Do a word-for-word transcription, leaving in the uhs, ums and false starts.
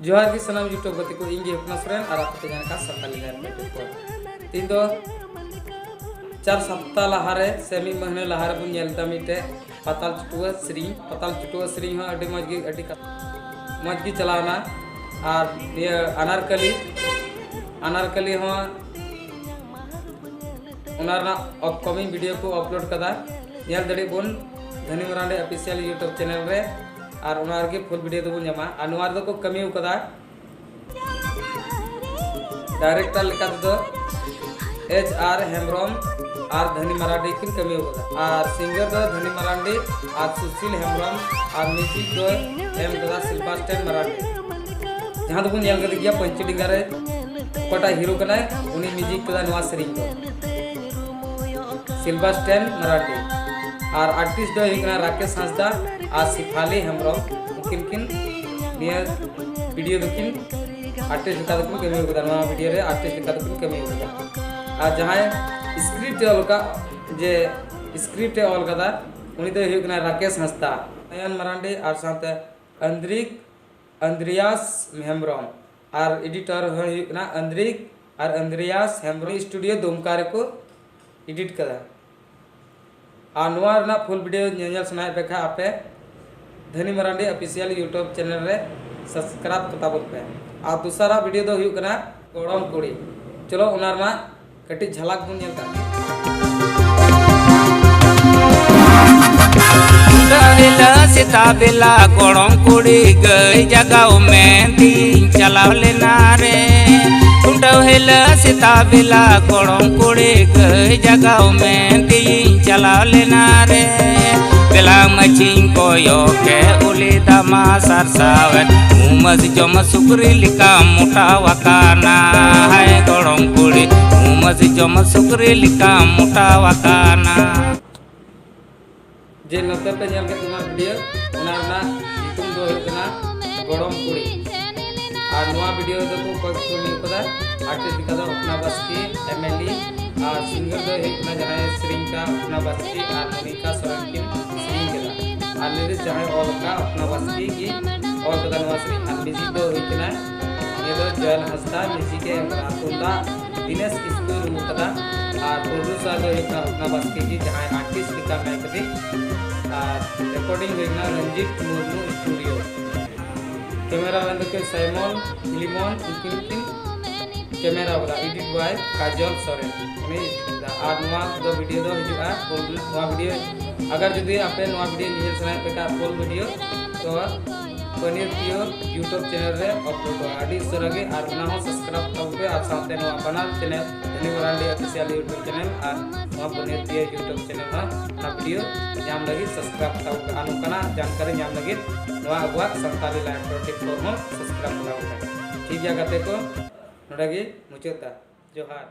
ᱡᱚᱦᱟᱨ ᱜᱮ ᱥᱟᱱᱟᱢ YouTube ᱜᱟᱛᱮ ᱠᱚ, ᱤᱧ ᱜᱮ ᱦᱩᱯᱱᱟ ᱥᱚᱨᱮᱱ ᱟᱨ ᱟᱯᱮ ᱯᱮ ᱧᱮᱞ ᱠᱟᱱᱟ ᱥᱟᱱᱛᱟᱲᱤ ᱞᱟᱭᱤᱵᱷ ᱴᱩᱭᱮᱱᱴᱤ ᱯᱷᱳᱨ᱾ ᱛᱮᱦᱮᱧ ᱫᱚ ᱪᱟᱨ ᱥᱟᱯᱛᱟ ᱞᱟᱦᱟᱨᱮ ᱥᱮ ᱢᱤᱫ ᱢᱟᱹᱦᱱᱟᱹ ᱞᱟᱦᱟᱨᱮ ᱵᱚᱱ ᱧᱮᱞ ᱞᱮᱫᱟ ᱢᱤᱫᱴᱮᱡ ᱯᱟᱛᱟᱞ ᱪᱩᱴᱩᱣᱟᱹ ᱥᱮᱨᱮᱧ᱾ ᱯᱟᱛᱟᱞ ᱪᱩᱴᱩᱣᱟᱹ ᱥᱮᱨᱮᱧ ᱦᱚᱸ ᱟᱹᱰᱤ ᱢᱚᱡᱽ ᱜᱮ, ᱟᱹᱰᱤ ᱠᱟ-, ᱢᱚᱡᱽ ᱜᱮ ᱪᱟᱞᱟᱣᱱᱟ᱾ ᱟᱨ ᱱᱤᱭᱟᱹ ᱟᱱᱟᱨᱠᱟᱞᱤ, ᱟᱱᱟᱨᱠᱟᱞᱤ ᱦᱚᱸ ᱚᱱᱟ ᱨᱮᱱᱟᱜ ᱟᱯᱠᱟᱢᱤᱝ ᱵᱷᱤᱰᱤᱭᱳ ᱠᱚ ᱟᱯᱞᱳᱰ ᱠᱟᱫᱟ, ᱧᱮᱞ ᱫᱟᱲᱮᱭᱟᱜ ᱵᱚᱱ ᱫᱷᱟᱹᱱᱤ ᱢᱟᱨᱟᱱᱰᱤ ᱚᱯᱷᱤᱥᱤᱭᱟᱞ YouTube ᱪᱮᱱᱮᱞ ᱨᱮ᱾ ᱟᱨ ᱚᱱᱟ ᱨᱮᱜᱮ ᱯᱷᱩᱞ ᱵᱷᱤᱰᱤᱭᱳ ᱫᱚᱵᱚᱱ ᱧᱟᱢᱟ᱾ ᱟᱨ ᱱᱚᱣᱟ ᱨᱮᱫᱚ ᱠᱚ ᱠᱟᱹᱢᱤ ᱟᱠᱟᱫᱟ, ᱰᱟᱭᱨᱮᱠᱴᱚᱨ ᱞᱮᱠᱟ ᱛᱮᱫᱚ ᱮᱪ ᱟᱨ ᱦᱮᱢᱵᱨᱚᱢ ᱟᱨ ᱫᱷᱟᱹᱱᱤ ᱢᱟᱨᱟᱱᱰᱤ ᱠᱤᱱ ᱠᱟᱹᱢᱤ ᱟᱠᱟᱫᱟ᱾ ᱟᱨ ᱥᱤᱝᱜᱟᱨ ᱫᱚ ᱫᱷᱟᱹᱱᱤ ᱢᱟᱨᱟᱱᱰᱤ ᱟᱨ ᱥᱩᱥᱤᱞ ᱦᱮᱢᱵᱨᱚᱢ, ᱟᱨ ᱢᱤᱣᱡᱤᱠ ᱫᱚᱭ ᱮᱢ ᱠᱟᱫᱟ ᱥᱤᱞᱵᱟᱥᱴᱮᱱ ᱢᱟᱨᱟᱱᱰᱤ, ᱡᱟᱦᱟᱸ ᱫᱚᱵᱚᱱ ᱧᱮᱞ ᱠᱟᱫᱮ ᱜᱮᱭᱟ ᱯᱟᱹᱧᱪᱤ ᱰᱮᱸᱜᱟ ᱨᱮ ᱚᱠᱟᱴᱟᱜ ᱦᱤᱨᱳ ᱠᱟᱱᱟᱭ, ᱩᱱᱤ ᱢᱤᱣᱡᱤᱠ ᱠᱟᱫᱟ ᱱᱚᱣᱟ ᱥᱮᱨᱮᱧ ᱫᱚ ᱥᱤᱞᱵᱟᱥᱴᱮᱱ ᱢᱟᱨᱟᱱᱰᱤ᱾ ᱟᱨ ᱟᱨᱴᱤᱥᱴ ᱫᱚᱭ ᱦᱩᱭᱩᱜ ᱠᱟᱱᱟ ᱨᱟᱠᱮᱥ ᱦᱟᱸᱥᱫᱟ ᱟᱨ ᱥᱤᱯᱷᱟᱞᱤ ᱦᱮᱢᱵᱨᱚᱢ᱾ ᱩᱱᱠᱤᱱ ᱠᱤᱱ ᱱᱤᱭᱟᱹ ᱵᱷᱤᱰᱤᱭᱳ ᱫᱚᱠᱤᱱ ᱟᱨᱴᱤᱥᱴ ᱞᱮᱠᱟ ᱫᱚᱠᱤᱱ ᱠᱟᱹᱢᱤ ᱟᱠᱟᱫᱟ, ᱱᱚᱣᱟ ᱵᱷᱤᱰᱤᱭᱳ ᱨᱮ ᱟᱨᱴᱤᱥᱴ ᱞᱮᱠᱟ ᱫᱚᱠᱤᱱ ᱠᱟᱹᱢᱤ ᱟᱠᱟᱫᱟ᱾ ᱟᱨ ᱡᱟᱦᱟᱸᱭ ᱥᱠᱨᱤᱯᱴ ᱮ ᱚᱞ ᱟᱠᱟᱫ, ᱡᱮ ᱥᱠᱨᱤᱯᱴ ᱮ ᱚᱞ ᱟᱠᱟᱫᱟ, ᱩᱱᱤ ᱫᱚᱭ ᱦᱩᱭᱩᱜ ᱠᱟᱱᱟ ᱨᱟᱠᱮᱥ ᱦᱟᱸᱥᱫᱟ, ᱱᱚᱭᱚᱱ ᱢᱟᱨᱟᱱᱰᱤ ᱟᱨ ᱥᱟᱶᱛᱮ ᱟᱱᱫᱨᱤᱠ, ᱟᱱᱫᱨᱮᱭᱟᱥ ᱦᱮᱢᱵᱨᱚᱢ᱾ ᱟᱨ ᱮᱰᱤᱴᱚᱨ ᱦᱚᱸᱭ ᱦᱩᱭᱩᱜ ᱠᱟᱱᱟ ᱟᱱᱫᱨᱤᱠ ᱟᱨ ᱟᱱᱫᱨᱮᱭᱟᱥ ᱦᱮᱢᱵᱨᱚᱢ᱾ ᱥᱴᱩᱰᱤᱭᱳ ᱫᱩᱢᱠᱟ ᱨᱮᱠᱚ ᱮᱰᱤᱴ ᱠᱟᱫᱟ᱾ ᱟᱨ ᱱᱚᱣᱟ ᱨᱮᱱᱟᱜ ᱯᱷᱩᱞ ᱵᱷᱤᱰᱤᱭᱳ ᱧᱮᱧᱮᱞ ᱥᱟᱱᱟᱭᱮᱫ ᱯᱮ ᱠᱷᱟᱱ ᱟᱯᱮ ᱫᱷᱟᱹᱱᱤ ᱢᱟᱨᱟᱱᱰᱤ ᱚᱯᱷᱤᱥᱤᱭᱟᱞ YouTube ᱪᱮᱱᱮᱞ ᱨᱮ ᱥᱟᱵᱥᱠᱨᱟᱭᱤᱵ ᱠᱟᱛᱟ ᱵᱚᱱ ᱯᱮ᱾ ᱟᱨ ᱫᱚᱥᱟᱨᱟᱜ ᱵᱷᱤᱰᱤᱭᱳ ᱫᱚ ᱦᱩᱭᱩᱜ ᱠᱟᱱᱟ ᱜᱚᱲᱚᱢ ᱠᱩᱲᱤ᱾ ᱪᱚᱞᱚ ᱚᱱᱟ ᱨᱮᱱᱟᱜ ᱠᱟᱹᱴᱤᱡ ᱡᱷᱟᱞᱟᱠ ᱵᱚᱱ ᱧᱮᱞ ᱠᱟᱜ ᱜᱮ᱾ ᱠᱷᱩᱱᱴᱟᱹᱣ ᱦᱤᱞᱳᱜ ᱥᱮᱛᱟᱜ ᱵᱮᱞᱟ ᱜᱚᱲᱚᱢ ᱠᱩᱲᱤ ᱜᱟᱹᱭ ᱡᱟᱜᱟᱣ ᱢᱮᱱᱛᱤᱧ ᱪᱟᱞᱟᱣ ᱞᱮᱱᱟ ᱨᱮ᱾ ᱠᱷᱩᱱᱴᱟᱹᱣ ᱦᱤᱞᱳᱜ ᱥᱮᱛᱟᱜ ᱵᱮᱞᱟ ᱜᱚᱲᱚᱢ ᱠᱩᱲᱤ ᱜᱟᱹᱭ ᱡᱟᱜᱟᱣ ᱢᱮᱱᱛᱤᱧ ᱪᱟᱞᱟᱣ ᱞᱮᱱᱟ ᱨᱮ᱾ ᱵᱮᱞᱟ ᱢᱟᱹᱪᱷᱤᱧ ᱠᱚᱭᱚᱜ ᱠᱮᱫ ᱩᱞᱤ ᱫᱟᱢᱟ ᱥᱟᱨᱥᱟᱣᱮᱱ ᱩᱢᱟᱹᱥ ᱡᱚᱢ ᱥᱩᱠᱨᱤ ᱞᱮᱠᱟᱢ ᱢᱚᱴᱟᱣ ᱟᱠᱟᱱᱟ᱾ ᱦᱟᱭ ᱜᱚᱲᱚᱢ ᱠᱩᱲᱤ ᱩᱢᱟᱹᱥ ᱡᱚᱢ ᱥᱩᱠᱨᱤ ᱞᱮᱠᱟᱢ ᱢᱚᱴᱟᱣ ᱟᱠᱟᱱᱟ᱾ ᱡᱮ ᱱᱚᱛᱮ ᱯᱮ ᱧᱮᱞ ᱠᱮᱫ ᱛᱟᱵᱚᱱᱟ ᱵᱷᱤᱰᱤᱭᱳ, ᱚᱱᱟ ᱨᱮᱱᱟᱜ ᱧᱩᱛᱩᱢ ᱫᱚ ᱦᱩᱭᱩᱜ ᱠᱟᱱᱟ ᱜᱚᱲᱚᱢ ᱠᱩᱲᱤ᱾ ᱟᱨ ᱱᱚᱣᱟ ᱵᱷᱤᱰᱤᱭᱳ ᱨᱮᱫᱚ ᱠᱚ ᱚᱠᱚᱭ ᱠᱚ ᱠᱟᱹᱢᱤ ᱠᱟᱫᱟ, ᱟᱨᱴᱤᱥᱴ ᱞᱮᱠᱟ ᱫᱚ ᱦᱚᱯᱱᱟ ᱵᱟᱥᱠᱮ, ᱮᱢᱮᱞᱤ, ᱟᱨ ᱥᱤᱝᱜᱟᱨ ᱫᱚᱭ ᱦᱩᱭᱩᱜ ᱠᱟᱱᱟ ᱡᱟᱦᱟᱸᱭ ᱥᱮᱨᱮᱧ ᱠᱟᱜ ᱦᱚᱯᱱᱟ ᱵᱟᱥᱠᱮ ᱟᱨ ᱢᱚᱱᱤᱠᱟ ᱥᱚᱨᱮᱱ ᱠᱤᱱ ᱥᱮᱨᱮᱧ ᱠᱮᱫᱟ᱾ ᱟᱨ ᱞᱤᱨᱤᱠᱥ ᱡᱟᱦᱟᱸᱭ ᱚᱞ ᱠᱟᱜ ᱦᱚᱯᱱᱟ ᱵᱟᱥᱠᱮ ᱜᱮ ᱠᱟᱫᱟ ᱱᱚᱣᱟ ᱥᱮᱨᱮᱧ᱾ ᱟᱨ ᱢᱤᱣᱡᱤᱠ ᱫᱚ ᱦᱩᱭ ᱠᱟᱱᱟ, ᱱᱤᱭᱟᱹ ᱫᱚ ᱡᱚᱭᱟᱞ ᱦᱟᱸᱥᱫᱟ ᱢᱤᱣᱡᱤᱠ ᱮ ᱮᱢ ᱠᱟᱫᱟ, ᱛᱩᱢᱫᱟᱜ ᱫᱤᱱᱮᱥ ᱠᱤᱥᱠᱩ ᱨᱩ ᱠᱟᱫᱟ, ᱟᱨ ᱯᱨᱚᱰᱭᱩᱥᱟᱨ ᱫᱚ ᱦᱩᱭᱩᱜ ᱠᱟᱱᱟ ᱦᱚᱯᱱᱟ ᱵᱟᱥᱠᱮ ᱡᱤ, ᱡᱟᱦᱟᱸᱭ ᱟᱨᱴᱤᱥᱴ ᱞᱮᱠᱟ ᱢᱮᱱᱟᱭ ᱠᱟᱫᱮ᱾ ᱟᱨ ᱨᱮᱠᱚᱨᱰᱤᱝ ᱦᱩᱭ ᱠᱟᱱᱟ ᱨᱚᱧᱡᱤᱛ ᱢᱩᱨᱢᱩ ᱥᱴᱩᱰᱤᱭᱳ᱾ ᱠᱮᱢᱮᱨᱟ ᱢᱮᱱ ᱫᱚᱠᱚ ᱥᱟᱭᱢᱚᱱ ᱞᱤᱢᱚᱱ, ᱩᱱᱠᱤᱱ ᱠᱤᱱ ᱠᱮᱢᱮᱨᱟ ᱠᱟᱫᱟ, ᱮᱰᱤᱴ ᱵᱟᱭ ᱠᱟᱡᱚᱞ ᱥᱚᱨᱮᱱ᱾ ᱩᱱᱤ ᱟᱨ ᱱᱚᱣᱟ ᱫᱚ ᱵᱷᱤᱰᱤᱭᱳ ᱫᱚ ᱦᱤᱡᱩᱜᱼᱟ, full ᱱᱚᱣᱟ ᱵᱷᱤᱰᱤᱭᱳ, ᱟᱜᱟᱨ ᱡᱩᱫᱤ ᱟᱯᱮ ᱱᱚᱣᱟ ᱵᱷᱤᱰᱤᱭᱳ ᱧᱮᱧᱮᱞ ᱥᱟᱱᱟᱭᱮᱫ ᱯᱮ ᱠᱷᱟᱱ full ᱵᱷᱤᱰᱤᱭᱳ, ᱛᱚ ᱯᱟᱱᱤᱨ ᱯᱤᱭᱳᱨ YouTube ᱪᱮᱱᱮᱞ ᱨᱮ ᱟᱯᱞᱳᱰᱚᱜᱼᱟ ᱟᱹᱰᱤ ᱩᱥᱟᱹᱨᱟ ᱜᱮ᱾ ᱟᱨ ᱚᱱᱟ ᱦᱚᱸ ᱥᱟᱵᱥᱠᱨᱟᱭᱤᱵ ᱛᱟᱵᱚᱱ ᱯᱮ, ᱟᱨ ᱥᱟᱶᱛᱮ ᱱᱚᱣᱟ ᱵᱟᱱᱟᱨ channel, Dhani Marandi official YouTube channel ᱟᱨ ᱱᱚᱣᱟ ᱯᱟᱱᱤᱨ ᱯᱤᱭᱳᱨ YouTube ᱪᱮᱱᱮᱞ ᱦᱚᱸ ᱚᱱᱟ ᱵᱷᱤᱰᱤᱭᱳ ᱧᱟᱢ ᱞᱟᱹᱜᱤᱫ ᱥᱟᱵᱥᱠᱨᱟᱭᱤᱵ ᱛᱟᱵᱚᱱ ᱯᱮ᱾ ᱟᱨ ᱱᱚᱝᱠᱟᱱᱟᱜ ᱡᱟᱱᱠᱟᱨᱤ ᱧᱟᱢ ᱞᱟᱹᱜᱤᱫ ᱱᱚᱣᱟ ᱟᱵᱚᱣᱟᱜ ᱥᱟᱱᱛᱟᱞᱤ ᱞᱟᱭᱤᱵᱷ ᱴᱩᱭᱮᱱᱴᱤ ᱯᱷᱳᱨ ᱦᱚᱸ ᱥᱟᱵᱥᱠᱨᱟᱭᱤᱵ ᱛᱟᱵᱚᱱ ᱯᱮ᱾ ᱴᱷᱤᱠ ᱜᱮᱭᱟ ᱜᱟᱛᱮ ᱠᱚ, ᱱᱚᱰᱮ ᱜᱮ ᱢᱩᱪᱟᱹᱫ ᱫᱟ᱾ ᱡᱚᱦᱟᱨ᱾